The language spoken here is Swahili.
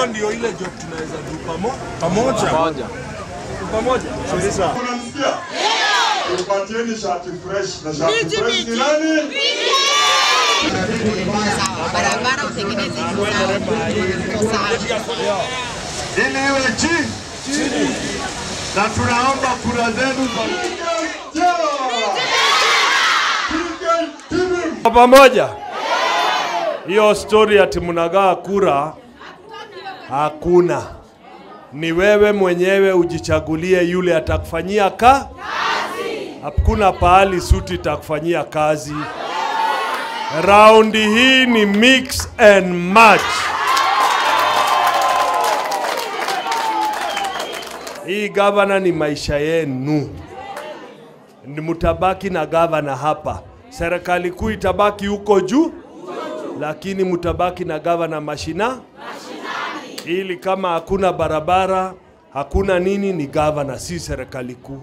Hiyo ndio ile job tunaweza do pamoja. Pamoja. Pamoja. Kabisa. Unamsikia? Tupatieni shati fresh na shati fresh ni nani? Barabara utengeneze sawa. Ili iwe chini. Na tunaomba kura zenu za pamoja. Hiyo story ati mnagawa kura hakuna. Ni wewe mwenyewe ujichagulie yule atakufanyia kazi. Hakuna pahali suti itakufanyia kazi. Raundi hii ni mix and match. Hii gavana ni maisha yenu. Ni mutabaki na gavana hapa. Serikali kuu itabaki huko juu, lakini mutabaki na gavana mashinani. Ili kama hakuna barabara, hakuna nini, ni gavana, si serikali kuu.